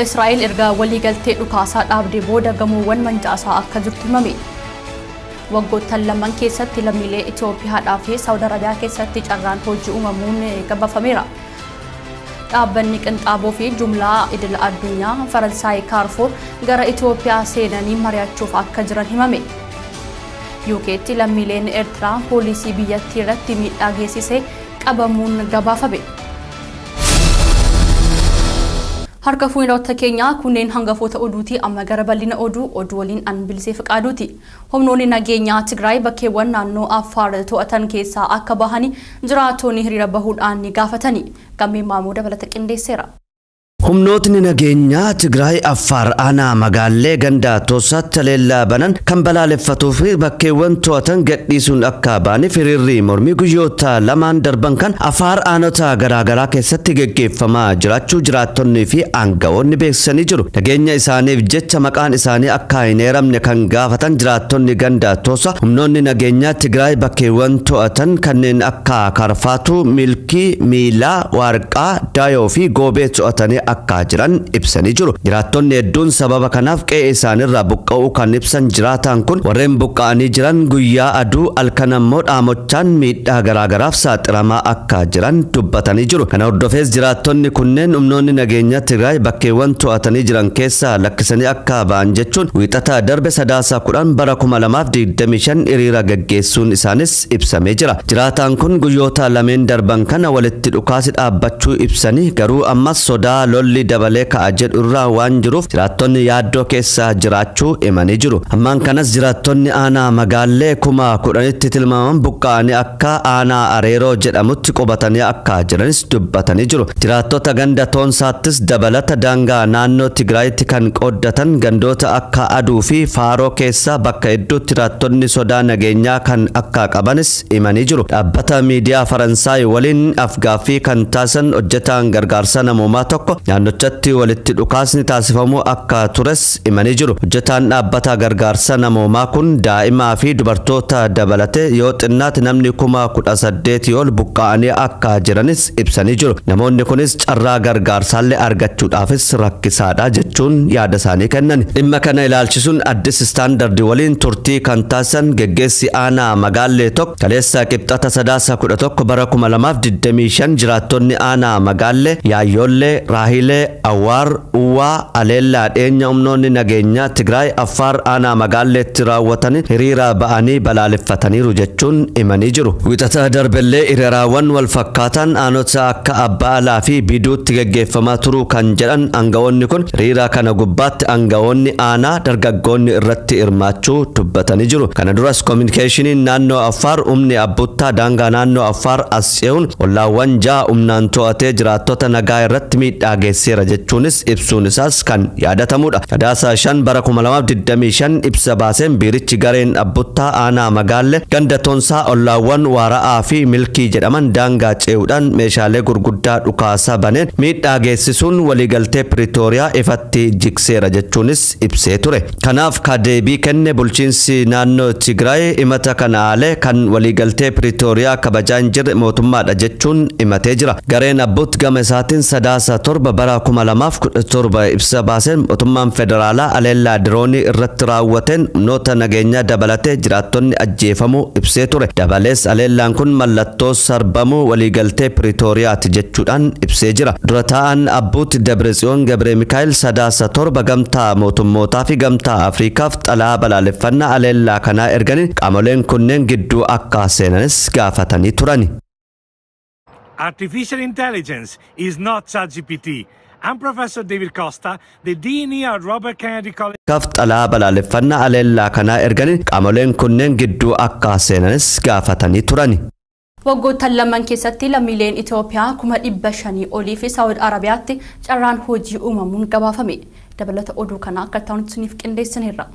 Israa'el erga waliigaltee dhukaasaa dhaabdee booda gamoowwan mancaasaa akka jirtu himame. Waggoottan lamaan keessatti lammiilee Itoophiyaadhaa fi Saawud Arabiyaa keessatti carraan hojii uumamuun gabaafameera. Dhaabbanni qinxaaboo fi jumlaa idil addunyaa Faransaay Kaarfoor gara Itoophiyaa seenanii mari'achuuf akka jiran himame. UK'tti lammiileen Eertiraa poolisii biyyattii irratti miidhaa geessise qabamuun gabaafame. Harka fuunota keenyaa, kunneen hangafoota oduuti. Amma gara bal'ina oduu, oduu waliin an Bilisee Fiqaaduuti. Humnoonni nageenyaa Tigraay bakkeewwan naannoo Affaar to'atan keessaa akka bahanii jiraattonni hiriira bahuudhaan ni gaafatani. Gammeen Maamuu dabalata qindeesseera. Humnootni nageenyaa Tigraay Affaar aanaa magaallee ganda Toosaatti haleellaa banan kan balaaleffatuu fi bakkeewwan to'atan gadhiisuun akka ba'aniif hiriirri mormii guyyoota lamaan darban kan Affaar aanota garaagaraa keessatti geggeeffamaa jiraachuu jiraattonnii fi aangawoonni beeksisanii jiru. Nageenya isaaniif jecha maqaan isaanii akka hin eeramne kan gaafatan jiraattonni ganda Toosa, humnoonni nageenyaa Tigraay bakkeewwan to'atan kanneen akka Karfaatuu, Milkii, Miilaa, Waarqaa, Daayoo fi Goobee to'atanii akka jiran ibsanii jiru. Jiraattonni hedduun sababa kanaaf qe'ee isaaniirraa buqqa'uu kan ibsan jiraataan kun, warreen buqqa'anii jiran guyyaa aduu, halkan ammoo dhaamochaan miidhaa garaagaraaf saaxilamaa akka jiran dubbatanii jiru. Kana hordofees jiraattonni kunneen humnoonni nageenyaa Tigraay bakkeewwan to'atanii jiran keessaa lakkisanii akka ba'an jechuun Wiixata darbe Sadaasa 10 bara 2025 hiriira gaggeessuun isaanis ibsamee jira. Jiraataan kun guyyoota lameen darban kana walitti dhukaasi dhaabbachuu ibsanii, garuu ammas sodaa lolli dabalee ka'a jedhu irraa waan jiruuf jiraattonni yaaddoo keessa jiraachuu himanii jiru. Ammaan kanas jiraattonni aanaa magaallee 10,000tti tilmaaman buqqa'anii akka aanaa Areeroo jedhamutti qubatanii akka jiranis dubbatanii jiru. Jiraattota ganda Toonsaattis dabalata daangaa naannoo Tigraayitti kan qooddatan gandoota akka Aduu fi Faaroo keessa bakka hedduutti jiraattonni sodaa nageenyaa kan akka qabanis himanii jiru. Dhaabbata miidiyaa Faransaay waliin afgaaffii kan taasisan hojjetaan gargaarsa namoomaa tokko naannochatti walitti dhukaasni taasifamuu akka tures himanii jiru. Hojjetaan dhaabbata gargaarsa namoomaa kun daa'imaa fi dubartoota dabalate yoo xinnaatti namni 18,000 ol buqqa'anii akka jiranis ibsanii jiru. Namoonni kunis carraa gargaarsaallee argachuudhaafis rakkisaadha jechuun yaada isaanii kennan. Dhimma kana ilaalchisuun Addis Standard waliin turtii kan taasisan geggeessi aanaa magaallee tokko, kaleessa Qibxata Sadaasa 11 bara 2025 jiraattonni aanaa magaallee Yaayyoollee, Raahilee, Awwaar, Uwwaa, Aleellaa dhiyeenya humnoonni nageenyaa Tigraay Affaar aanaa magaalleetti raawwatan hiriira ba'anii balaaleffataniiru jechuun himanii jiru. Wixata darbellee hiriiraawwan wal fakkaatan aanota akka Abbaa Alaa fi Biduutti geggeeffamaa turuu kan jedhan aangawoonni kun, hiriira kana gubbaatti aangawoonni aanaa dargaggoonni irratti hirmaachuu dubbatanii jiru. Kana duras koominikeeshiniin naannoo Affaar humni Abbuttaa daangaa naannoo Affaar as ce'uun ollaawwan ja'a humnaan to'atee jiraattota nagaa irratti miidhaa geesseera jechuunis ibsuun isaas kan yaadatamudha. Sadaasa 5 bara 2025 ibsa baaseen biirichi gareen Abbuttaa aanaa magaalle ganda Toonsaa ollaawwan Waara'aa fi Milkii jedhaman daangaa ce'uudhaan meeshaalee gurguddaa dhukaasaa baneen miidhaa geessisuun waliigaltee Piriitooriyaa ifatti jigseera jechuunis ibsee ture. Kanaaf ka deebii kenne bulchiinsi naannoo Tigraay himata kana haalee kan waliigaltee Piriitooriyaa kabajaa hin jirre mootummaadha jechuun himatee jira. Gareen Abbut gama isaatiin Sadaasa 7 bara 2017 ibsa baaseen mootummaan federaalaa aleellaa diroonii irratti raawwateen humnoota nageenyaa dabalatee jiraattonni ajjeefamuu ibsee ture. Dabalees aleellaan kun mallattoo sarbamuu waliigaltee Piriitooriyaati jechuudhaan ibsee jira. Dura taa'an Abbuut Dabretsiyoon Gabre Mikaa'el Sadaasa 7 gamtaa mootummootaa fi Gamtaa Afriikaaf xalaa balaaleffannaa aleellaa kanaa erganiin qaamoleen kunneen gidduu akka seenanis gaafatanii turani. Artificial intelligence is not ChatGPT. I'm Professor David Costa, the Dean here at Robert Kennedy College. Kaaf xalaa balaaleffannaa aleellaa kanaa erganiin qaamoleen kunneen gidduu akka seenanis gaafatanii turani. Waggoottan lamaan keessatti lammiileen Itoophiyaa 500,000 olii fi Saawud Arabiyaatti carraan hojii uumamuun gabaafame. Dabalata oduu kana akka ta'uun isiniif qindeessineerra.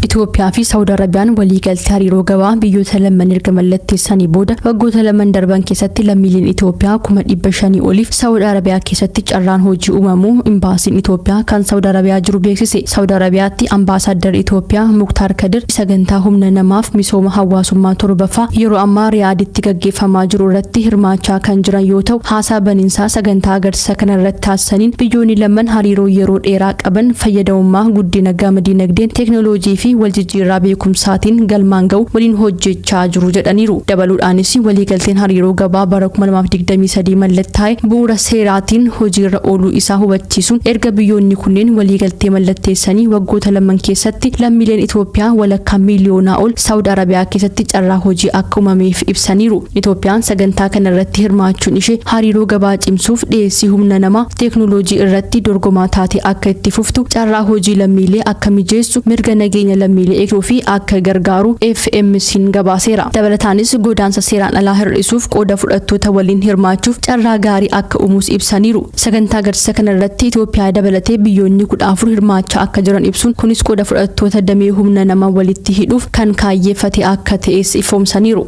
Itoophiyaa fi Saawud Arabiyaan waliigaltee hariiroo gabaa biyyoota lamaan erga mallatteessanii booda waggoota lamaan darban keessatti lammiileen Itoophiyaa 500,000 oliif Saawud Arabiyaa keessatti carraan hojii uumamuu imbaasiin Itoophiyaa kan Saawud Arabiyaa jiru beeksise. Saawud Arabiyaatti ambaasaaddar Itoophiyaa Muktaar Kadir sagantaa humna namaaf misooma hawaasummaa torbaffaa yeroo ammaa Riyaaditti gaggeeffamaa jiru irratti hirmaachaa kan jiran yoo ta'u, haasaa baniinsaa sagantaa agarsiisa kana irratti taasisaniin biyyoonni lamaan hariiroo yeroo dheeraa qaban fayyadamummaa guddina gama dinagdeen, teekinooloojii fi waljijjiirraa beekumsaatiin galmaan ga'u waliin hojjechaa jiru jedhaniiru. Dabaluudhaanis waliigalteen hariiroo gabaa bara 2023 mallattaa'e bu'uura seeraatiin hojiirra ooluu isaa hubachiisuun erga biyyoonni kunneen waliigaltee mallatteessanii waggoota lamaan keessatti lammiileen Itoophiyaa walakkaa miiliyoonaa ol Saawud Arabiyaa keessatti carraa hojii akka uumameef ibsaniiru. Itoophiyaan sagantaa kana irratti hirmaachuun ishee hariiroo gabaa cimsuuf dhiyeessii humna namaa teekinooloojii irratti dorgomaa taate akka itti fuftu, carraa hojii lammiilee akka mijeessu, mirga nageenya lammiilee eeguu fi akka gargaaru FMC'n gabaaseera. Dabalataanis godaansa seeraan alaa hir'isuuf qooda fudhattoota waliin hirmaachuuf carraa gaarii akka uumuus ibsaniiru. Sagantaa agarsiisa kana irratti Itoophiyaa dabalatee biyyoonni 14 hirmaachaa akka jiran ibsuun kunis qooda fudhattoota damee humna namaa walitti hidhuuf kan kaayyeeffate akka ta'es ifoomsaniiru.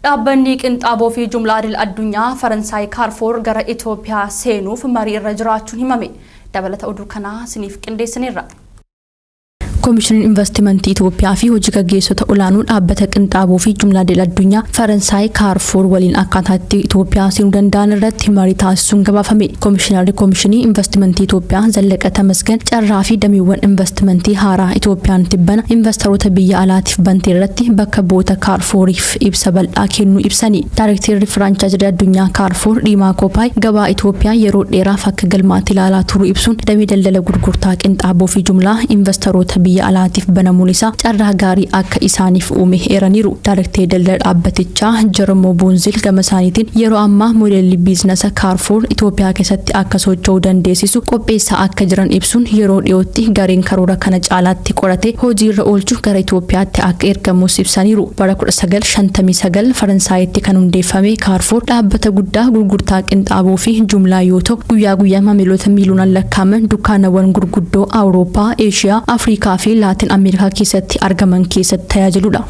Dhaabbanni qinxaaboo fi jumlaa idil addunyaa Faransaay Kaarfoor gara Itoophiyaa seenuuf marii irra jiraachuun himame. Dabalata oduu kanaa isiniif qindeessineerra. Koomishiniin Investimentii Itoophiyaa fi hojii gaggeessota olaanoo dhaabbata qinxaaboo fi jumlaa idil addunyaa Faransaay Kaarfoor waliin akkaataa itti Itoophiyaa seenuu danda'an irratti marii taasisuun gabaafame. Koomishinarri Koomishinii Investimentii Itoophiyaa Zallaqa Tamasgan carraa fi dameewwan investimentii haaraa Itoophiyaan tibbana investoroota biyya alaatiif bante irratti bakka bu'oota Kaarfooriif ibsa bal'aa kennuu ibsani. Daayirektarri Firaanchaayizii addunyaa Kaarfoor Dhiimaa Koopaay gabaa Itoophiyaa yeroo dheeraaf akka galmaatti ilaalaa turuu ibsuun damee daldala gurgurtaa qinxaaboo fi jumlaa investoroota biyya alaatiif banamuun isaa carraa gaarii akka isaaniif uume eeraniiru. Daayirektarri daldala dhaabbatichaa Jermoo Boonzil gama isaaniitiin yeroo ammaa moodelli biizinasa Kaarfoor Itoophiyaa keessatti akka socho'uu dandeessisu qopheessaa akka jiran ibsuun yeroo dhiyootti gareen karoora kana caalaatti qorate hojiirra oolchu gara Itoophiyaatti akka ergamus ibsaniiru. Bara 1959 Faransaayitti kan hundeeffame Kaarfoor dhaabbata guddaa gurgurtaa qinxaaboo fi jumlaa yoo ta'u, guyyaa guyyaa maamiloota miiliyoonaan lakkaa'aman dukkaanawwan gurguddoo Awurooppaa, Eeshiyaa, Afrikaa fi Laatiin Ameerikaa keessatti argaman keessatti tajaajiludha.